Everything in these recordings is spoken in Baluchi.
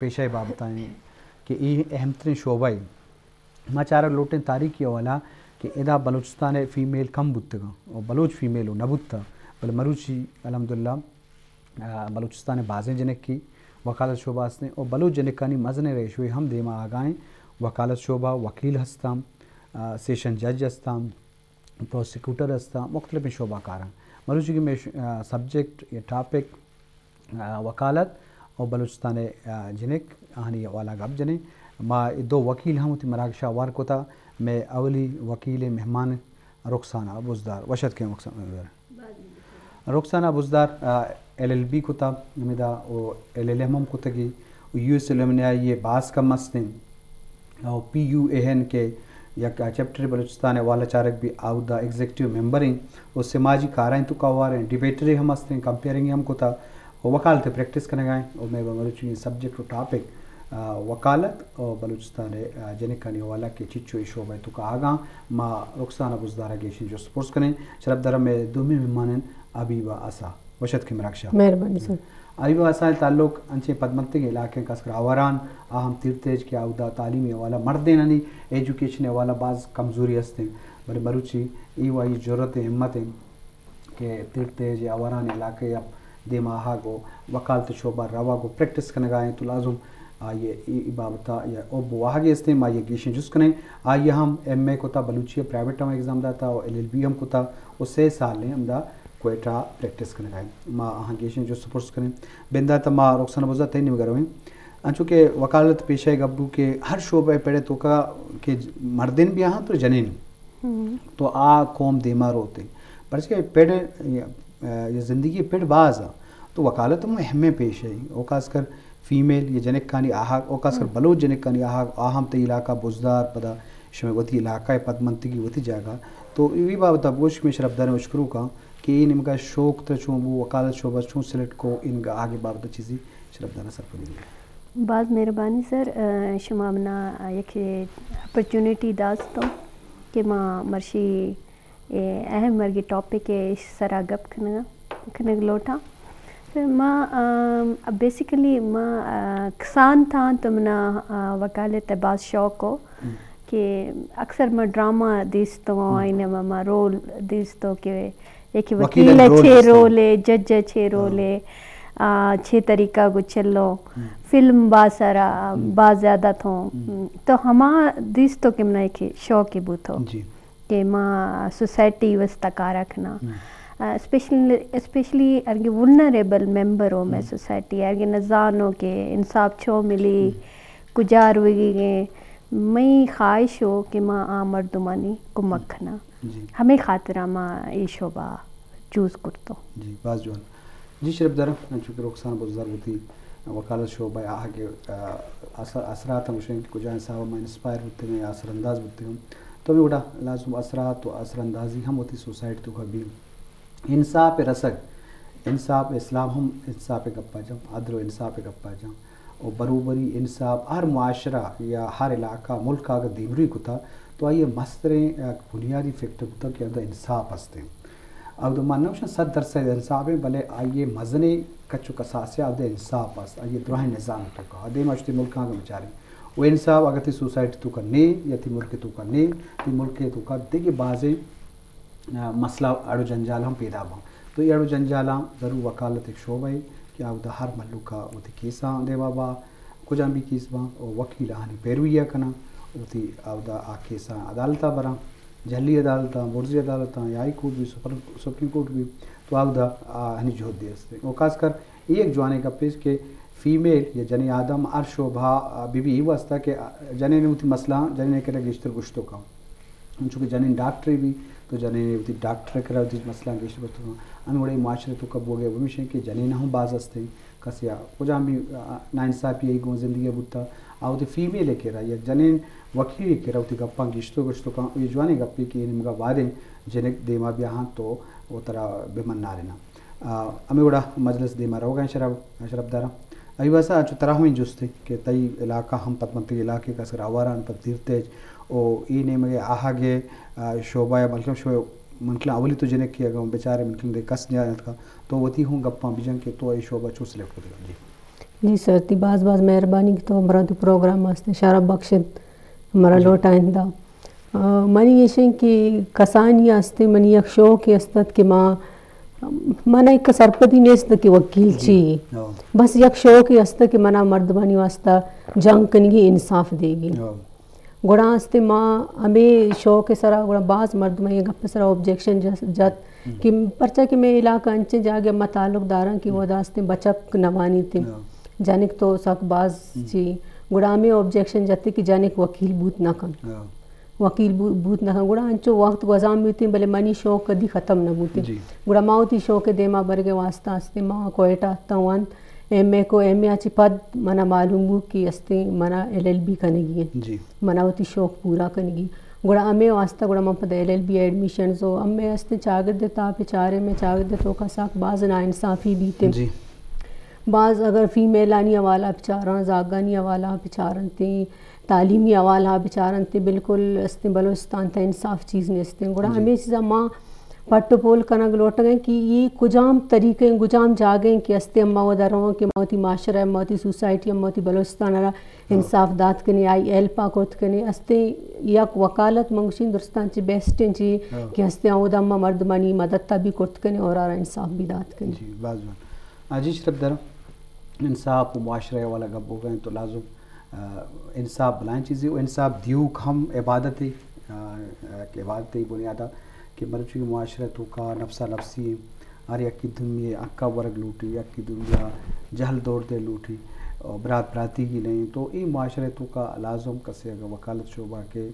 پیشہ ءِ بابت ءَ ایں کہ اے اہم تریں شعبہ اے۔ ما چارگ لوٹیں تاریخی حوالہ کہ ادا بلوچستان ءِ فیمیل کم بوتگاں و بلوچ فیمیل و نہ بوتہ، بلے مروچی الحمدللہ، آ، بلوچستان ءِ بازیں جنکے وکالت شعبہ ہستیں و بلوچ جنکانی مزنیں ریشوے ہم دیما آگا ایں۔ وکالت شعبہ وکیل ہستاں، آ، سیشن جج ہستاں، پروسیکیوٹر ہستاں، مختلفیں شعبہ کاراں۔ مروچی کہ مئے ش-، آ، سبجیکٹ یا ٹاپک، آ، وکالت و بلوچستان ءِ، آ، جنک آہانی حوالہ گپ جنیں۔ ما اے دو وکیل ہم وتی مراگش ءَ ہوار کتا۔ مئے اولی وکیل مہمان رخسانہ بزدار، وش اتکیں رخسانہ بزدار۔ رخسانہ بزدار، آ، ایل ایل بی کتا ہمدا و ایل ایل ایم ہم کتگی و یو ایس ایل ایم نے آئی ءَ باز کم استیں۔ او پی یو اے این کہ یک چیپٹر بلوچستان ءِ حوالہ چارگ بی، اودا ایگزیکٹو ممبر ایں و سماجی کارانی توکا ہوار ایں، ڈیبیٹرے ہم ہستیں، کمپیئرنگ ہم کتا و وکالت ءِ پریکٹس کنگا ایں و مئے مروچی سبجیکٹ و ٹاپک، آ، وکالت و بلوچستان ءِ، آ، جنکانی حوالہ کہ چچو اے شعبہ ءِ توکا آگاں۔ ما رخسانہ بزدار ءَ گیشیں جست پرس کنیں۔ شرپ دارم مئے دومی مہمان ایں حبیبہ اسا۔ وش اتکیں مراگش ءَ۔ مہربانی سر۔ آئی ءُ آسا ءِ تعلق انچیں پدمنتگیں علاقیں، خاص کر آوران، آ ہم تیرتیج کہ اودا تعلیمی حوالہ، مردینانی ایجوکیشن حوالہ باز کمزوری ہستیں، بلے مروچی اے و آئی جرات ءُ ہمت ایں کہ تیرتیج آوران علاقہ ءَ دیما آہگ و وکالت شعبہ روگ و پریکٹس کنگا ایں، تو لازم آئی ءَ اے، اے بابت ءَ یا حب و واہگے ہستیں، ما آئی ءَ گیشیں جست کنیں۔ آئی ءَ ہم ایم اے کتا بلوچی ءَ، پرائیویٹ ہم ایگزام داتا و ایل ایل بی ہم کتا و سے سال ایں ہمدا کوئٹہ پریکٹس کنگا ایں۔ ما آہاں گیشیں جست پرس کنیں۔ بندات ءَ ما رخسانہ بزدار تئی نیمگا رویں۔ انچو کہ وکالت پیشہ ءِ گپ بو کہ ہر شعبہ ءِ پڑ ءِ توکا کہ مردین بی آہاں تو جنین، تو آ قوم دیما روت۔ پرچہ کہ پڑ یا، یا زندگی ءِ پڑ باز آ، تو وکالت ہم اہمیں پیشہ ایں۔ او خاص کر فیمیل یا جنکانی آہگ، او خاص کر بلوچ جنکانی آہگ، آ ہم تئی علاقہ بزدار، پدا شمئے وتی علاقہ ءِ پدمنتگی وتی جاگہ۔ تو اے بابت ءَ بگوش، مئے شرپداریں اشکروکاں کہ اے نیمگا شوق ترا چون بو، وکالت شعبہ چون سلیکٹ کو، اے نیمگا آہگ ءِ بابت ءَ چیزے شرپداراں سرپدی دے۔ باز مہربانی سر، آ، شما منا یک اپرچونیٹی داستو کہ ما مرشی اے اہم ورگی ٹاپک ءِ سرا گپ کنگا، کنگ لوٹاں۔ تو ما، آ، بیسیکلی ما، آ، کسان تھاں تو منا، آ، وکالت ءِ باز شوق ہو کہ اکثر ما ڈرامہ دیستوں، آئین ما، ما رول دیستوں کہ ایک وکیل وکیل ءِ رول چے دیستوں۔ رول ہے، جج ءِ چے رول ہے، آ، چے طریقہ گو چلو۔ فلم باز سارا، باز زیادہ تھوں۔ تو ہما دیستوں کہ منا ایک شوق بوتو۔ جی۔ کہ ما سوسائٹی واسطہ کارا کناں۔ اسپیشلی، اسپیشلی ارگے ولنریبل ممبر ہو مئے سوسائٹی، ارگے نزانو کہ انصاف چو ملی، کجا روگی گئے، مئی خواہش ہو کہ ما آ مردمانی کمک کناں۔ جی۔ ہمیں خاطرہ ما اے شعبہ چوز کرتو۔ جی، باز جوان۔ جی شرپدار، انچو کہ رخسانہ بزدار وتی وکالت شعبہ ءِ آہگ ءِ، آ، اثر، اثرات ہم گوشیں کہ کجا حساب ءَ ما انسپائر بوتگیں، اثر انداز بوتگیں۔ تو ہمے وڑا لازم اثرات و اثر اندازی ہم وتی سوسائٹی توکا بی۔ انصاف ءِ رسگ، انصاف، اسلام ہم انصاف ءِ گپا جاں، عدل و انصاف ءِ گپا جاں، و بروبری، انصاف، ہر معاشرہ یا ہر علاقہ، ملک اگر دیمروی کتا تو آئی ءِ مستریں یک بنیادی فیکٹر بوتا کہ ادا انصاف ہستیں۔ اودا ما نہ گوشاں صد درصد انصاف ایں، بلے آئی ءِ مزنیں کچ و کساسے اودا انصاف است، آئی ءِ دراہیں نظام توکا۔ آ دیما چہ تئی ملکاں اگاں بچاریں، و انصاف اگر تئی سوسائٹی توکا نے یا تئی ملک توکا نے، تئی ملک توکا دگہ بازیں، آ، مسئلہ اڑ و جنجال ہم پیدا باں۔ تو اے اڑ و جنجالاں ضرور وکالت ایک شعبہ ہے کہ اودا ہر مہلوکا وتی کیساں دیما با، کجام بھی کیس باں، و وکیل آہانی پیروی ءَ کناں، وتی اودا آ کیساں عدالت ءَ براں، جھلی عدالتاں، برزی عدالتاں، یا ہائی کورٹ بھی، سپر-، سپریم کورٹ بھی، تو اودا آہانی جہد دے است۔ و خاص کر اے یک جوانیں گپے کہ فیمیل یا جنیں آدم ہر شعبہ بہ بی، اے واسطہ کہ جنین وتی مسئلہ جنین کرا گیشتر گشتو کن۔ انچو کہ جنین ڈاکٹرے بی، تو جنین وتی ڈاکٹر کرا وتی مسئلہ گیشتر گشتو کن۔ ہمیں وڑے معاشرے توکا بوگے ہمیش ہیں کہ جنین ہم باز ہستیں۔ کسے ءَ کجام بھی، آ، ناانصافی ءَ گوں زندگی ءَ بوتا، آ وتی فیمیل ءِ کرا یا جنین وکیل ءِ کرا وتی گپاں گشتو گشتو کن، اے جوانیں گپے کہ اے نیمگا وہدیں جنک دیما بیاہاں تو و ترا بہ مناریناں۔ آ، ہمے وڑا مجلس دیما روگا ایں شرپ، شرپداراں۔ ایوب اسا، چو ترا ہم اے جستے کہ تئی علاقہ ہم پدمنتگی علاقے، خاص کر آواران پد تیرتیج، و اے نیمگے آہگے، آ، شعبہ یا بلکہ شعبہ منکلاں اولی تو جنکے، اگاں بچارے منکلاں دے کس نیاتکا، تو وتی ہوں گپاں بجن کہ تو اے شعبہ چو سلیکٹ کتگا؟ جی۔ جی سر، تی باز باز مہربانی کہ تو ہمرا تو پروگرام واسطے شرف بخشت، ہمرا جی۔ لوٹائیں دا۔ آ، منی ایشیں کہ کسانی ہستے، منی یک شوق است کہ ما، منا ایک سرپدی نیست کہ وکیل جی۔ چی۔ ہاں۔ بس یک شوق است کہ منا مردمانی واسطہ جنگ کنگی، انصاف دیگی۔ ہاں۔ گڑا است ما ہمے شوق سرا، گڑا باز مردم یہ گپ سرا آبجیکشن جس-، جت ہم۔ کہ پرچا کہ میں علاقہ انچیں جاگہ ما تعلق داراں کہ ہم۔ وہ داستیں بچک نوانی تے ہاں۔ جنک تو سک باز ہم۔ چی۔ گڑا ہمے آبجیکشن جتے کہ جنک وکیل بوت نہ کن۔ ہاں۔ وکیل بو-، بوت نہ کن۔ گڑا انچو وقت گوزان بیتیں، بلے منی شوق کدی ختم نہ بوتیں۔ جی۔ گڑا ما وتی شوق دیما برگے واسطہ است ما کوئٹہ تاں وان ایم اے کو، ایم اے چی پد منا معلوم بو کہ استیں منا ایل ایل بی کنگی ہے۔ جی۔ منا وتی شوق پورا کنگی۔ گڑا ہمے واسطہ گڑا من پد ایل ایل بی ایڈمیشنز و ہمے استیں چاگرد تا پہ چارے میں چاگرد تو کا ساک باز ناانصافی بیتے۔ جی۔ باز اگر فیمیلانی حوالہ بچاراں، زاگانی حوالہ بچارنتے، تعلیمی حوالہ بچارنتے، بالکل استیں بلوچستان تا انصاف چیز نیستیں۔ گڑا جی۔ ہمے چیزا ما پٹ و پول کنگ لوٹگ ایں کہ یہ کجام طریقے، کجام جاگہ ایں کہ استیں اما و دروں کہ ما وتی معاشرہ، ما وتی سوسائٹی، ما وتی بلوچستان را ہاں۔ انصاف دات کنے، آئی ہیلپ آ کرت کنے، استیں یک وکالت منگوشین درستان چی بیسٹ ایں چی ہاں۔ کہ استیں اودا ما مردمانی مدد تا بھی کرت کنے اور آرا انصاف بھی دات کنے۔ جی، باز جوان۔ آ، جی شرف دارم، انصاف و معاشرہ والا گپ ہو گئے تو لازم، آ، انصاف بلائیں چیزیں و انصاف دیوک ہم عبادت ہے، آ، آ، کہ عبادت ہے بنیادہ کہ مروچی معاشرہ تو کا نفسا نفسی ہیں، ہر یکی دومی حقا ورگ لوٹی، یکی دومی جہل دور دے لوٹی، اور برات براتی کی نہیں، تو ای معاشرہ تو کا لازم کسے اگر وکالت شعبہ کے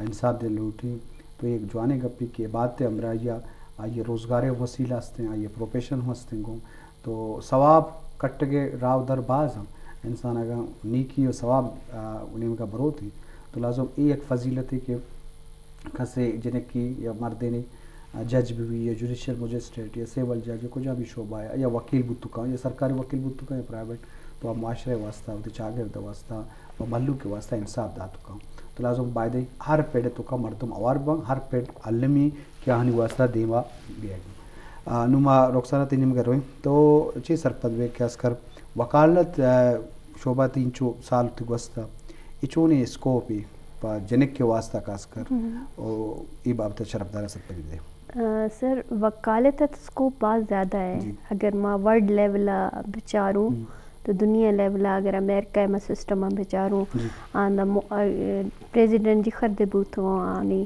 انصاف دے لوٹی، تو ایک جوانے گپی کہ عبادت ہمراہی آ، آئی روزگار وسیلہ ہستیں، آئی پروفیشن ہستیں گوں، تو ثواب کٹگے راہ در باز ہم، انسان اگر نیکی و ثواب، آ، نیمگا بروتی، تو لازم ای ایک فضیلت ہے کہ کسے جنکی یا مردینے، آ، جج بہ بی یا جوڈیشل مجسٹریٹ یا سیول جج یا کجا بھی شعبہ ہے یا وکیل بوتو کاں یا سرکاری وکیل بوتو کاں یا پرائیویٹ، تو آ معاشرے واسطہ، وتی چاگرد واسطہ و مھلوک واسطہ انصاف داتو کاں۔ تو لازم بایدے ہر پیڑ تو کا مردم اوار بن، ہر پیڑ علمی کہ آہانی واسطہ دیما بیاگی۔ آ، نوں ما رخسانہ تی نیمگا رویں۔ تو چی سرپد بے کہ اسکر وکالت، آ، شعبہ تین چو سال تی گوستا، ای چونیں اسکوپ ای پا جنک کے واسطہ خاص کر؟ ہم۔ او ای بابت شرف دارا سرپدی دے۔ آ، سر، وکالت ات اسکوپ باز زیادہ ہے۔ جی۔ اگر ما ورلڈ لیول آ بچاروں، ہم۔ تو دنیا لیول آ اگر امریکہ ما سسٹم آ بچاروں، جی۔ آن دا مو-، آ، پریزیڈنٹ جی خردے بوتوں آنی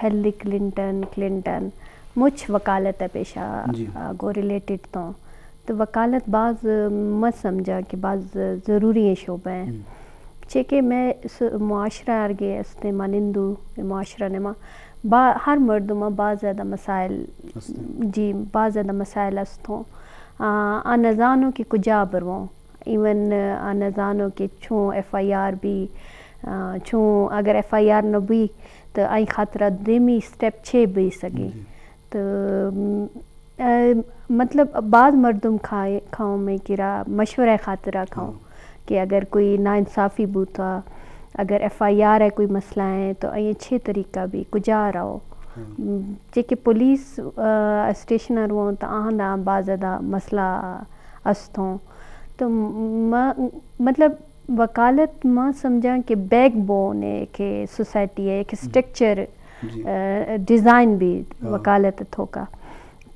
ہیلری کلنٹن، کلنٹن، مچ وکالت ء پیشہ جی۔ آ، گوں ریلیٹڈ توں۔ تو وکالت باز، من سمجھاں کہ باز ضروری ایں شعبہ ایں۔ ہم۔ چے کہ میں س-، معاشرہ ارگے استیں، ما نندو معاشرہ نے ما با-، ہر مردم باز زیادہ مسائل، استیں۔ جی، باز زیادہ مسائل استوں۔ آ، آ نزانوں کہ کجا برووں۔ ایون آ نزانوں کہ چوں ایف آئی آر بی، آ، چوں اگر ایف آئی آر نہ بی تو آئی خاطرہ دیمی سٹیپ چے بی سگی۔ جی۔ تو، م، آ، مطلب باز مردم کھائے، کھاؤں میں کرا مشورہ خاطرہ کھاؤں ہاں۔ کہ اگر کوئی ناانصافی بوتا، اگر ایف آئی آر ہے کوئی مسئلہ ہے تو یہ چھ طریقہ بھی کجا رہو۔ ہاں۔ م، چے کہ پولیس، آ، اسٹیشن روؤں تو آہاں دا باز زیادہ مسئلہ استوں۔ تو م-، مطلب وکالت ما سمجھاں کہ بیک بون ہے کہ سوسائٹی ہے، ایک ہم۔ اسٹرکچر، جی۔ آ، ڈیزائن بھی ہاں۔ وکالت تھوکا۔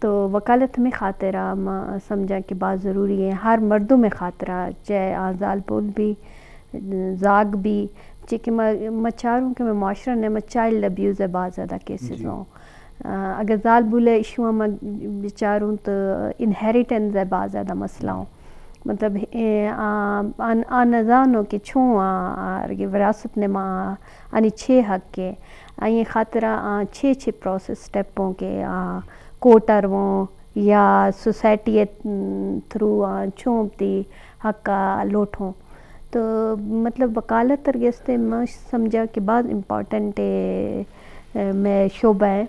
تو وکالت ہمیں خاطرہ ما سمجھاں کہ باز ضروری ہے، ہر مردم خاطرہ، چاہے آ زال پول بھی، زاگ بھی، چے کہ ما، ما چاروں کہ میں معاشرہ نے ما چائلڈ ابیوز ہے باز زیادہ کیسز جی۔ ہوں۔ آ، اگر زال بولے ایشو ہم بچاروں تو انہیریٹنس ہے باز زیادہ مسئلہ ہوں۔ مطلب، اے، آ، آ، آ نزانو کہ چون آ، آ، ارگے وراثت نے ما آنی چے حق ہے۔ آئی خاطرہ آ چے چے پروسیس سٹیپ ہوں کہ آ کورٹ اروں یا سوسائٹی تھرو آ چون تی حق آ لوٹوں۔ تو مطلب وکالت ارگستے ما سمجھا کہ باز امپورٹنٹ ہے، اے، میں شعبہ ہے۔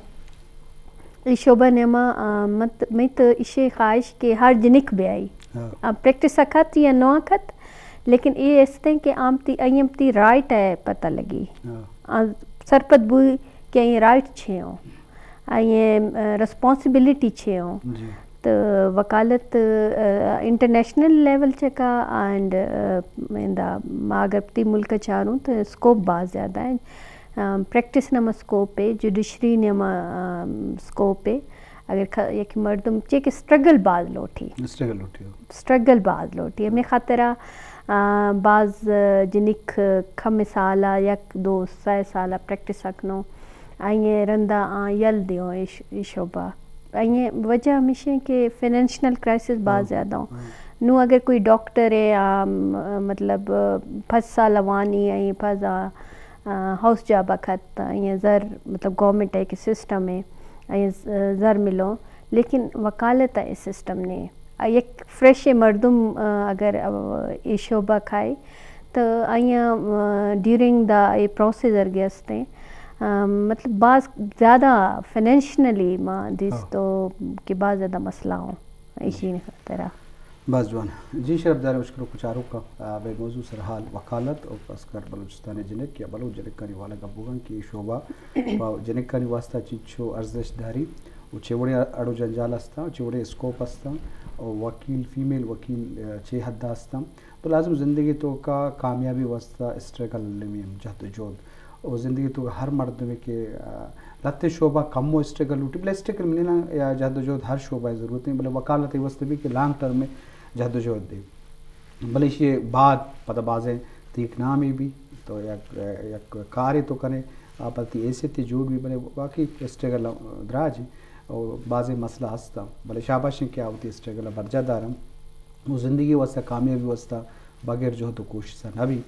ای شعبہ نیما، آ، مت-، میں تو اشی خواہش کہ ہر جنک بیائی۔ ہاں۔ آ، پریکٹس اکھت یا نو اکھت، لیکن اے استیں کہ آم تی، ایم تی رائٹ ہے پتہ لگی۔ ہاں۔ آ، سرپد بوئی کہ اے رائٹ چھے ہوں۔ اے، آ، ریسپانسبلٹی چھے ہوں۔ جی۔ تو وکالت انٹرنیشنل لیول چکا اینڈ اندا ما اگر پتی ملک چاروں تو اسکوپ باز زیادہ ہیں۔ پریکٹس نما اسکوپ ہے، جوڈیشری نما اسکوپ ہے۔ اگر یک مردم چے کہ اسٹرگل باز لوٹی، اسٹرگل لوٹی ہو۔ اسٹرگل باز لوٹی ہمیں خاطرہ باز جنک کم سالا یک دو سہ سالا پریکٹس اکنو آئی رندا آ یل دیو اے شعبہ۔ آئی وجہ ہمیشہ کہ فنانشل کرائسس باز زیادہ ہوں۔ نو اگر کوئی ڈاکٹر ہے آ مطلب پس سال وانی آئی پس آ ہاؤس جاب کھت آئی زر مطلب گورنمنٹ ہے کہ سسٹم ہے آئی زر ملو، لیکن وکالت ہے سسٹم نے۔ یک فریش مردم اگر اے شعبہ کھائے تو آئی ڈیورنگ دا اے پروسیس ارگے ہستے مطلب باز زیادہ فنانشلی ما دیستو کہ باز زیادہ مسئلہ ہوں ایشی خاطرہ۔ باز جوان۔ جی شرف دار مشکل کچارو کا بے موضوع سرحال وکالت اور خاص کر بلوچستان جنک یا بلوچ جنکانی والا گپ بوگن کہ شعبہ جنکانی واسطہ چیچو ارزش داری و چے وڑے اڑ و جنجال ہستاں، چے وڑے اسکوپ ہستاں، و وکیل، فیمیل وکیل چے حد ہستاں۔ تو لازم زندگی تو کا کامیابی واسطہ اسٹرگل لمی ہم جہد و جہد۔ و زندگی تو ہر مردمے کہ لتے شعبہ کم و اسٹرگل لوٹی، بلے اسٹرگل منی نا یا جہد و جہد ہر شعبہ ضرورت ہے، بلے وکالت واسطے بھی کہ لانگ ٹرم میں جہد و جہد دے۔ بلے ایشی بعد پدا بازیں تیک نامی بھی تو یک، یک کارے تو کنے، آ پدا تی حیثیت جوڑ بھی، بلے باقی اسٹرگل دراج ہیں اور بازیں مسئلہ ہستا، بلے شاباش ہیں کہ آ وتی اسٹرگل برجا دارم۔ و زندگی واسطہ، کامیابی واسطہ بغیر جہد و کوشش نہ بی۔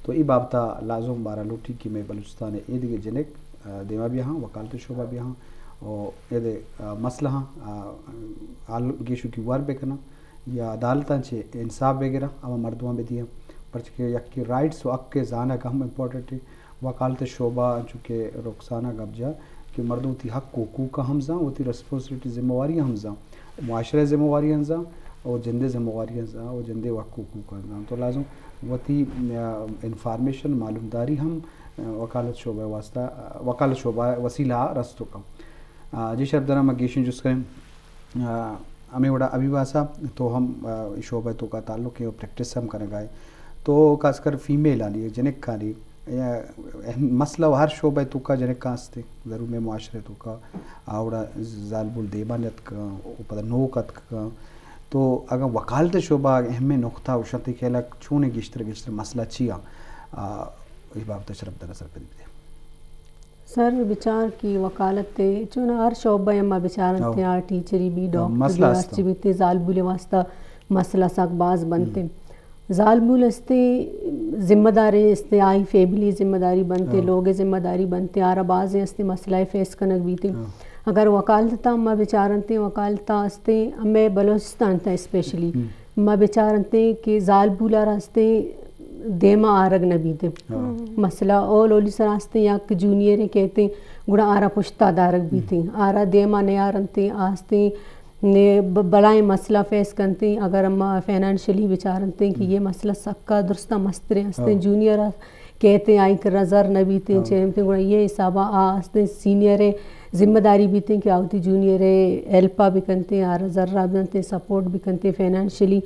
تو ای بابتا لازم بارا لوٹی کہ میں بلوچستان ایدگہ جنک دیما بھی ہاں، وکالت شعبہ بھی ہاں، و اید مسئلہ ہاں حال گیشو کی ور بکناں۔ یا عدالتاں چہ انصاف بگراں، ہما مردماں بدیاں، پرچہ کہ یکے رائٹس و حق ء زانگ ہم امپورٹنٹ ہے۔ وکالت شعبہ انچو کہ رخسانہ گپ جا کہ مردم وتی حق و حقوق ہم زان، وتی ریسپانسبلٹی ذمہ واری ہم زان، معاشرہ ذمہ واری ہم زان، و جندے ذمہ واری ہم زان، و جندے حق و حقوق ہم زان۔ تو لازم وتی انفارمیشن، معلومداری ہم وکالت شعبہ واسطہ، وکالت شعبہ وسیلہ رستو کم۔ جی شرف دراں ما گیشیں جست کریں۔ ہمیں وڑا ابھی واسا تو ہم شعبہ تو کا تعلق ہے، پریکٹس ہم کرنے گائے۔ تو خاص کر فیمیل آنی، جنک آنی، مسئلہ ہر شعبہ تو کا جنک ہستے، ضرور میں معاشرے تو کا آوڑا زالبول دیبان اتکا، پدا نوک اتکا۔ تو اگر وکالت شعبہ اہم نقطہ و شنتے کھیلا چونے گیشتر گیشتر مسئلہ چیا؟ یہ بابت شرف دراں سرپدی بدے۔ سر بچار کہ وکالت ء چون ہر شعبہ ء ما بچارنت، آ ٹیچری بی، ڈاکٹر بی، ہرچی بیتے، زالبول واسطہ مسئلہ سک باز بنتے۔ زالبول استے ذمہ داری استے، آئی فیملی ذمہ داری بنتے، لوگ ذمہ داری بنتے، آرا بازیں استے مسئلہ فیس کنگ بیتے۔ اگر وکالت تا ما بچارنتے، وکالت تا استے ہمیں بلوچستان تا اسپیشلی ما بچارنتے کہ زالبول آرا استے دیما آرگ نہ بیت۔ مسئلہ اول اولی سرا استیں، یک جونیئر کہتے گڑا آرا پشتا دارگ بیت، آرا دیما نیارنتے، آستیں نے ب-، بلائیں مسئلہ فیس کنتے۔ اگر ہم فنانشلی بچارنتے کہ یہ مسئلہ سکا درستا مستریں استیں، جونیئر کہتے آئی کرا زر نہ بیت، چیمتے گڑا یہ حسابا آ استیں سینئر ذمہ داری بیت کہ آوتی جونیئر ہیلپا بکنتے، آرا زرا بنتے، سپورٹ بکنتے فنانشلی۔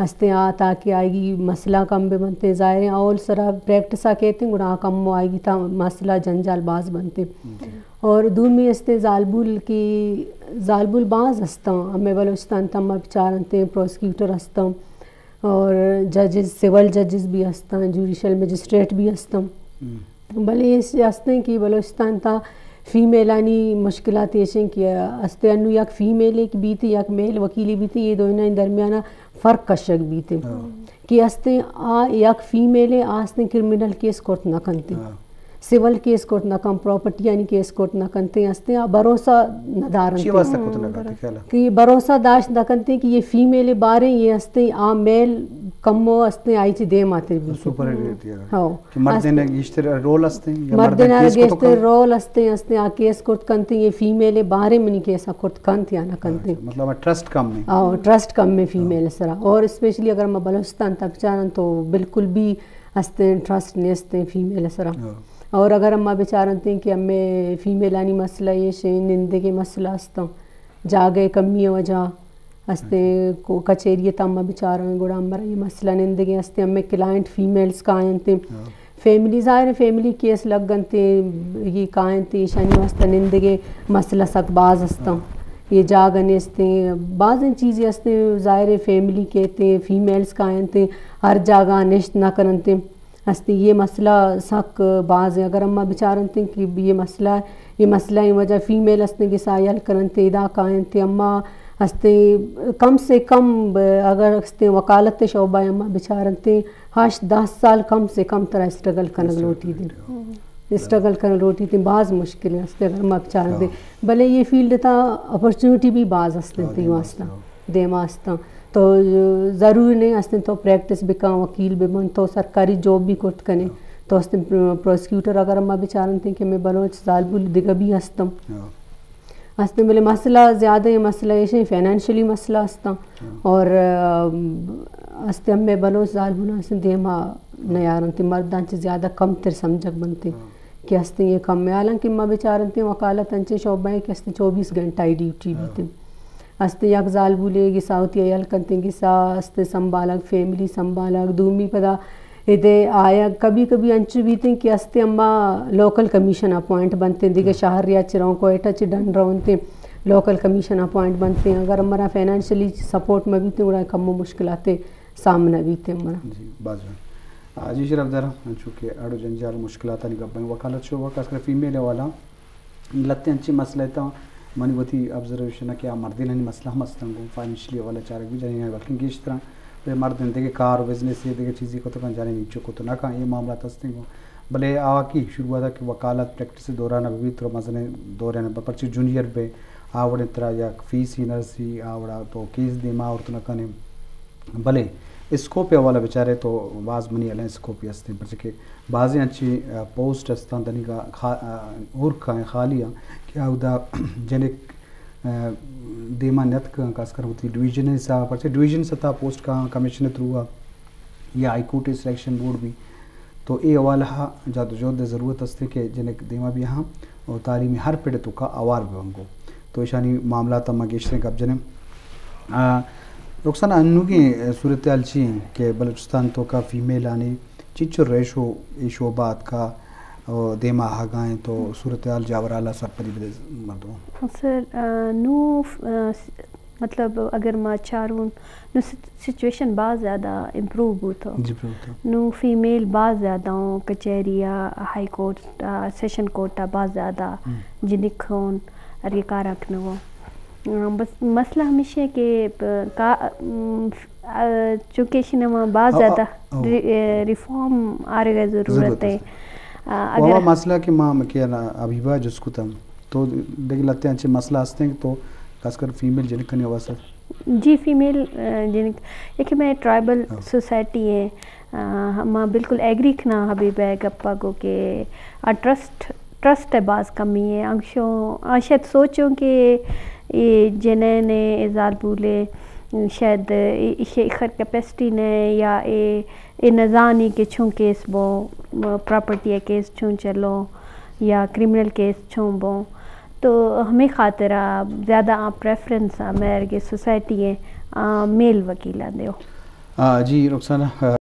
استیں آ تاکہ آئیگی مسئلہ کم بہ بنتیں۔ ظاہریں اول سرا پریکٹسا کیتیں گڑا آ کم آئیگی تا مسئلہ جنجال باز بنتیں۔ اور دومی استیں زالبول کی، زالبول باز استاں، ہمیں بلوچستان تا ما بچارنتیں پروسیکیوٹر استاں اور ججز، سول ججز بھی استاں، جوڈیشل مجسٹریٹ بھی استاں۔ بلے ایش ہستیں کہ بلوچستان تا فیمیلانی مشکلات ایشیں کہ استیں انو یک فیمیل ایک بیتی، یک میل وکیلی بیتی، یہ دوئینانی درمیانا فرق کشگ بیتی کہ استیں آ یک فیمیل آستیں کرمینل کیس کرت نہ کنتی، سول کیس کرت نہ کن، پراپرٹی یعنی کیس کرت نہ کنتی، استیں آ بھروسہ نہ دارنتی۔ چی واسطہ کرت نہ کنتی خیال؟ کہ بھروسہ داشت نہ کنتی کہ یہ فیمیل باریں یہ استیں آ میل کمو استیں آئی چی دیم آتے بیتی۔ Super how. کہ مردین گیشتر رول استیں یا مردین مردین گیشتر رول استیں، استیں آ کیس کرت کنتی، یہ فیمیل بارے منی کیسا کرت کنت یا نہ کنتی۔ مطلب ٹرسٹ کم ہے۔ آو، ٹرسٹ کم ہے فیمیل سرا۔ اور اسپیشلی اگر ما بلوچستان تک چارن تو بالکل بھی استیں ٹرسٹ نیستیں فیمیل سرا۔ اور اگر ما بچارنتے کہ ہمیں فیمیلانی مسئلہ یہ شے نندگے مسئلہ استاں، جاگہ کمی وجہ، ہستیں کو-، کچہری ءِ تہا ما بچاراں، گڑا ہمرا یہ مسئلہ نندگیں ہستیں، ہمیں کلائنٹ فیمیلز کاینت، ہاں۔ فیملی، ظاہر ہے فیملی کیس لگ انت، یہ کاینت، ایشانی واسطہ نندگیں مسئلہ سک باز ہستاں۔ ہاں۔ یہ جاگہ نیستیں، بازیں چیزیں ہستیں، ظاہر ہے فیملی کیت، فیمیلز کاینت، ہر جاگہ نشت نہ کننت۔ ہستیں یہ مسئلہ سک باز ہیں۔ اگر اما بچارنتیں کہ یہ مسئلہ، یہ مسئلہ ءِ وجہ فیمیل ہستیں کہ سا یل کننتیں، ادا کاینتیں، اما ہستیں کم سے کم ب-، اگر ہستیں وکالت شعبہ ءَ اما بچارنتیں، ہشت دہ سال کم سے کم ترا اسٹرگل کنگ لوٹی دیں۔ اسٹرگل کنگ لوٹی دیں، باز مشکل ہستیں اگر اما بچارنتیں۔ ہاں۔ بلے یہ فیلڈ ءِ تہا اپرچونیٹی بھی باز ہستیں ہاں، تئی دیما واسطہ۔ ہستیں۔ دیما ہستاں۔ تو ضروری نہیں ہستیں تو پریکٹس بکاں، وکیل ببن، تو سرکاری جاب بھی کرت کنے۔ ہاں۔ تو ہستیں پر-، پروسیکیوٹر اگر اما بچارنتیں کہ میں بلوچ زالبول دگہ بھی ہستم۔ ہاں۔ ہستیں بلے مسئلہ زیادہ ہیں، مسئلہ ایشیں فنانشلی مسئلہ ہستاں۔ ہاں۔ اور، آ، ہستیں ہمیں بلوچ زالبول ہستیں دیما نیارنتیں، مرداں چہ زیادہ کم تر سمجھگ بنتیں۔ ہاں۔ کہ ہستیں یہ کم ہے۔ حالانکہ ما بچارنتیں وکالت انچیں شعبہ ہیں کہ ہستیں چوبیس گھنٹہ ای ڈیوٹی ہاں۔ بیتیں۔ ہستیں یک زالبولے گسا وتی عیال کنتیں، گسا ہستیں سنبھالگ، فیملی سنبھالگ، دومی پدا ادے آیگ۔ کبھی کبھی انچو بیتیں کہ ہستیں اما لوکل کمیشن اپوائنٹ بنتیں، دیگہ ہاں۔ شہر یا چہ رون، کوئٹہ چہ ڈن رونتیں، لوکل کمیشن اپوائنٹ بنتیں۔ اگر ہمرا فنانشلی سپورٹ مہ بیتیں، گڑا کمو مشکلات سامنا بیتیں ہمرا۔ جی، باز جوان۔ آ، جی شرف دار، چونکہ اڑ و جنجال مشکلاتانی گپ ہیں، وکالت شعبہ خاص کر فیمیل حوالہ لہتیں انچیں مسئلہ تاں منی وتی آبزرویشن کہ آ مردینانی مسئلہ ہم ہستن، گوں فائنینشلی حوالہ چارگ بھی جنین بلکن گیشتر ہیں۔ بلے مرد ہیں، دگہ کار و بزنس یا دگہ چیزی کتگاں، جنین انچو کت نہ کن، یہ معاملات ہستیں گوں۔ بلے آ کہ شروعات کہ وکالت پریکٹس دوران بھی ترا مزنیں دوران، پرچہ جونیئر بے، آ وڑیں ترا یک فیس ہی نرسی، آ وڑا تو کیس دیما آورت نہ کنے۔ بلے اسکوپ ءِ حوالہ بچارے تو باز منی الیں اسکوپ ہستیں، پرچہ کہ بازیں انچیں، آ، پوسٹ ہستاں دنیگا خا-، آ، ہر کائیں خالی ہیں کہ اودا جنک، آ، دیما نیتک، خاص کر وتی ڈویژن ءِ حساب، پرچہ ڈویژن سطح پوسٹ کا کمیشن تھرو یا ہائی کورٹ سلیکشن بورڈ بھی۔ تو اے حوالہ جد و جہد ضرورت است کہ جنک دیما بھی ہاں اور تعلیمی ہر پڑ توکا آوار بھی بنگو۔ تو ایشانی معاملات ما گیشتریں گپ جنیں۔ آ، رخسانہ، انوگیں صورتحال چی ہیں کہ بلوچستان توکا فیمیل آنی چچو ریشو اے شعبہ آتکا و دیما آہگائیں تو صورتحال جاورالا سرپدی بدے مردم؟ سر، آ، نو، آ، س-، مطلب اگر ما چارون نو س-، سچویشن باز زیادہ امپروو بوتو۔ جی، امپروو بوتو۔ نو فیمیل باز زیادہ ہوں کچہری آ، ہائی کورٹ آ، سیشن کورٹ آ باز زیادہ ہم۔ جنک ہوں ہر یہ کار کنگو۔ آ، بس مسئلہ ہمیشہ ہے کہ پ-، کا-، ام، آ، چونکہ اشی نما باز او، زیادہ او، او۔ ری-، اے، ریفارم آرگا ضرورت ضرورت ہے۔ ہے۔ آ، وہ اگر مسئلہ کہ ما کہ نا حبیبہ جس کو تم تو دگہ لہتے انچے مسئلہ ہستیں تو خاص کر فیمیل جنکانی واسطہ۔ جی، فیمیل، آ، جنک، یہ کہ میں ٹرائبل ہاں۔ سوسائٹی ہے، آ، ما بالکل ایگری کنا حبیبہ گپا گو کہ آ ٹرسٹ ٹرسٹ ءِ باز کمی ہے۔ انگشوں، آ شاید سوچوں کہ اے جنین ءِ، اے زالبول ءِ، شاید اے، ایشی ءَ ایخر کیپیسٹی نہ یا اے، اے نزانی کہ چون کیس بو، پراپرٹی ءِ کیس چون چلو یا کرمنل کیس چون بو۔ تو ہمے خاطر ءَ زیادہ آ پریفرنس ءَ مئے ارگے سوسائٹی ءِ، آ، میل وکیلاں دیو۔ آ، جی رخسانہ، آ،